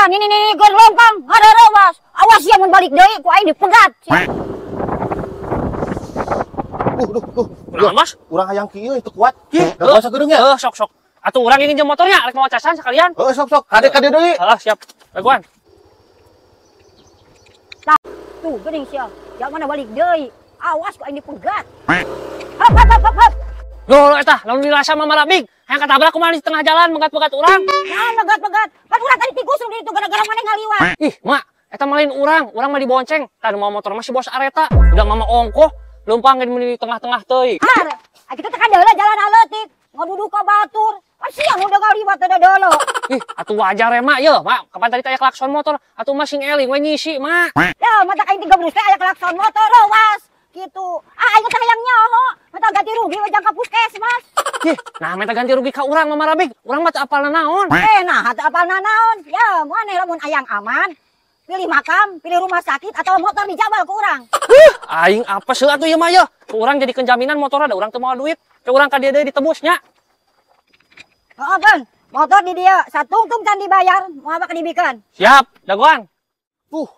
Tah, nini nini keur lempang, ngarerewas. Awas ya mun balik deui ku aing dipegat. Duh, duh. Kunaon, Bos? Urang hayang kieu teu kuat. Ih, Da kuasa geureung ya? Heuh, sok sok. Atuh urang ini jeung motornya rek mau casan sekalian. Heuh, sok sok. Kade kade deui. Heeh, siap. Dagoan. Tah, tuh geuning sia. Ya mana balik deui. Awas ku aing dipegat. Hop hop hop hop. Loh, eta, lamun dirasa Mama Rabig, hayang katabrak kumaha di tengah jalan megat-megat urang. Naon megat-megat? Pan urang tadi tigusung di ditu gara-gara maneh ngaliwat. Ih, Mak, eta mah lain urang, urang mah dibonceng. Tah nu mawa motor mah si bos areta, udah mama ongkoh, leumpang ge di tengah-tengah teuing. Har, kitu teh kadeula jalan aleutik, ngaduduk ka batur. Pan sia nu udah ngaliwat teh deuleu. Ih, atuh wajar ya, Mak, ye, Mak. Kapan tadi aya klakson motor, atuh mah sing eling we nyisi, Mak. Ya, mata aing tiga teh aya klakson motor, awas. Gitu. Ah, aing teh hayang nyaho, minta ganti rugi we jang ka puskesmas. Ih, nah minta ganti rugi ka urang Mama Rabig. Urang mah teu apal naon. Eh, nah teu apal naon. Ya, maneh lamun hayang aman, pilih makam, pilih rumah sakit atau motor dijabal ku urang. Huh, aing apa sih atuh ieu mah ye? Ku urang jadikeun jaminan motor ada urang teu mawa duit. Ke urang ka dieu deui ditebus nya. Heeh, Bang. Motor di dia satungtung can dibayar, moal bakal dibikeun. Siap, dagoan.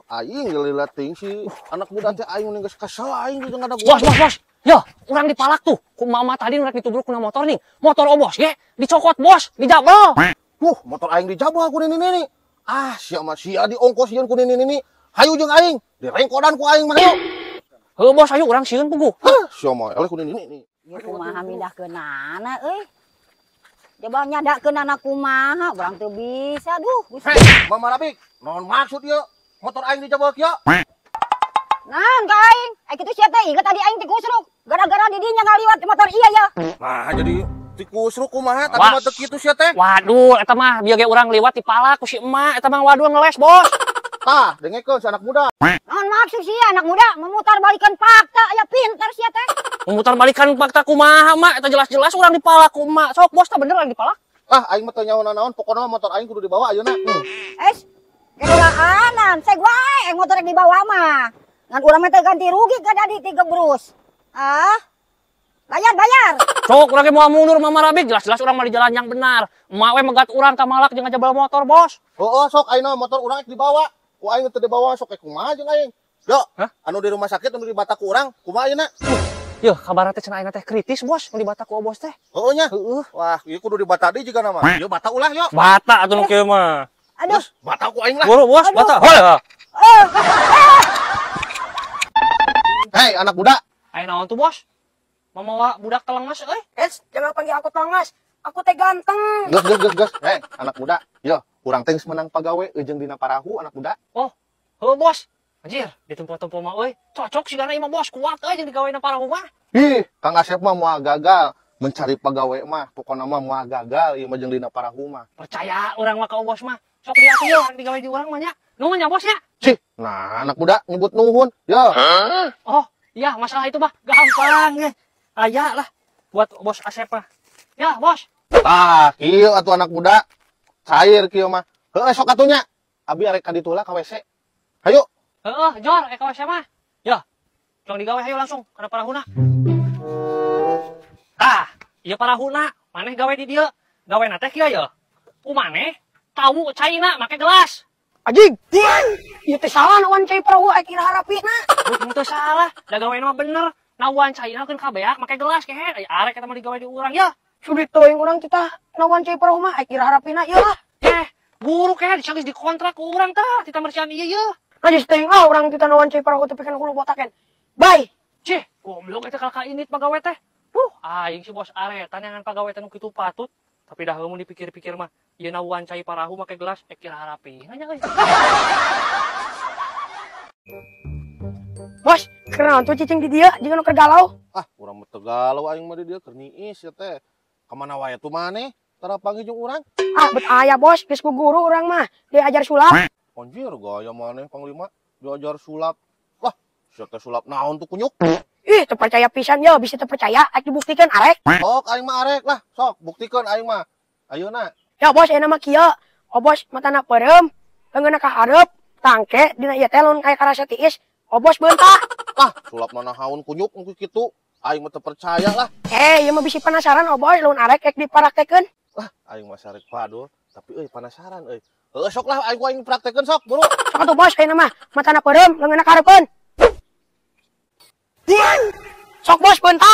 Aing lila ting si anak muda teh aing geus kesel aing jeung ada Bos, bos, bos. Yo, urang dipalak tuh. Ku mama tadi rek ditubruk kuna motor nih. Motor obos ge dicokot, Bos, dijabel. Motor aing dijabel ku nini-nini. Ah, sia mah sia diongkos sieun ku nini-nini. Hayu jeung aing, direngkodan ku aing mah hayu. Heuh, Bos, ayo urang sieun puguh. Hah, sia mah eleh ku nini-nini. Ieu kumaha mindahkeunana euy. Coba nyadakeunana kumaha, urang teu bisa duh. Hei, Mama Rabik, naon maksud ieu? Motor aing dijabel kieu. Naon ka aing? Eh kitu sia teh inget tadi aing tikusruk. Gara-gara di dinya ngaliwat motor iya ya. Nah, jadi tikusruk kumaha tadi mah teu kitu sia teh. Waduh, eta mah bieu ge urang liwat dipalak ku si emak, eta mah waduh ngeles, Bos. Tah, dengekeun si anak muda. Naon maksud sia anak muda memutarbalikan fakta, aya pintar sia teh. Memutarbalikan fakta kumaha, Mak? Eta jelas-jelas urang dipalak ku emak. Sok, Bos, tah bener urang dipalak. Ah, aing mah teu nyaho naon, pokona motor aing kudu dibawa ayeuna. Es, kelaanan, saya wae motor yang dibawa mah. Ngan urang mah teu ganti rugi ka dadi tiga brus. Ah, bayar bayar. Sok urang ge moal mundur Mama Rabik, jelas-jelas urang mah di jalan yang benar. Emak we megat urang ka malak jeung ngajabel motor, Bos. Heeh, sok ayeuna motor urang rek dibawa. Ku aing teu dibawa sok e kumaha jeung aing. Yo, hah? Anu di rumah sakit anu dibata ku urang, kumaha ayeuna? Yuh, kabarna teh cenah ayeuna teh kritis, Bos, nu dibata ku Bos teh. Heeh nya. Heeh. Wah, ieu kudu dibata deui jiga mah. Ieu bata ulah yo. Bata atuh nu kieu mah. Aduh. Bos, bata ku aing lah. Buru, Bos, Aduh. Bata. Hol. Hei, anak muda. Aya naon tuh, Bos? Mamawa budak telengas euy. Es, jangan panggil aku telengas. Aku teh ganteng. Gas, gas, gas, gas. Hei, anak muda. Yo, urang teh geus menang pagawe jeung dina parahu anak muda. Oh, heuh, Bos. Anjir, ditempo-tempo mah euy. Cocok sigana ieu mah, Bos, kuat euy jeung digawe na parahu mah. Ih, Kang Asep mah moal gagal mencari pagawe mah, pokona mah moal gagal ieu mah jeung dina parahu mah. Percaya urang mah ka Bos mah. Sok dia atuh yo digawe di urang mah nya. Nuhun nya, Bos nya. Cih, nah anak muda nyebut nuhun. Yo. Hah? Oh, iya masalah itu mah gampang. Aya lah buat Bos Asep mah. Ya, Bos. Tah, kieu atuh anak muda. Cair kieu mah. Heuh, sok atuh nya. Abi arek ka ditu lah ka WC. Hayu. Heeh, jor ka WC mah. Ya. Tong digawe hayu langsung kana parahuna. Tah, ieu parahuna, maneh gawe di dieu. Gawena teh kieu ye. Ku maneh tahu caina make gelas. Anjing. Ieu teh salah nawan cai parahu aya kira harapina. Bukan teu salah, da gawena mah bener. Nawan caina keun kabeak make gelas kehe. Aya arek eta mah digawe di urang ya. Sulit teuing urang teh tah nawan cai parahu mah aya kira harapina ieu lah. Buruk kehe geus dikontrak ku urang tah tita mersian ieu ye. Najis teuing ah urang tita nawan cai parahu teh pikeun hulu botaken. Bye. Cih, goblok eta kalka init pagawe teh. Aing si bos aretan yang pagawe teh nu kitu patut. Tapi dah mun dipikir-pikir mah ieu nawan cai parahu make gelas kira harapina nya euy. Bos, kunaon tuh cicing di dieu jeung nu keur galau? Ah, urang mah teu galau aing mah di dieu keur niis ya teh. Kamana wae tuh maneh? Tara panggih jeung urang. Ah, bet aya bos, geus ku guru urang mah diajar sulap. Anjir, gaya maneh panglima diajar sulap. Wah, sia teh sulap naon tuh kunyuk? Ih, teu percaya pisan yo, bisa teu percaya, arek dibuktikan arek. Sok aing mah arek lah, sok buktikeun aing mah. Ayeuna. Ya bos, ayeuna mah kieu. Oh bos, matana peureum, leungeunna ka hareup, tangke dina ieu teh lamun aya karasa tiis, oh bos beunta. Ah, sulap mana haun kunyuk nu kitu. Aing mah teu percaya lah. Ieu mah bisi penasaran oh bos, lamun arek rek diparaktekeun. Lah, aing mah sarek padul, Tapi euy penasaran euy. Heuh sok lah aing aing praktekeun sok buru. Sok atuh bos ayeuna mah matana peureum leungeunna kahareupeun. Sok bos beunta.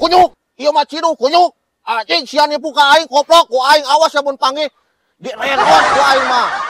Kunyuk, ieu mah ciduh kunyuk. Anjing sia nipu ka aing koplok ku aing awas ya mun panggih. Direnos ku aing mah.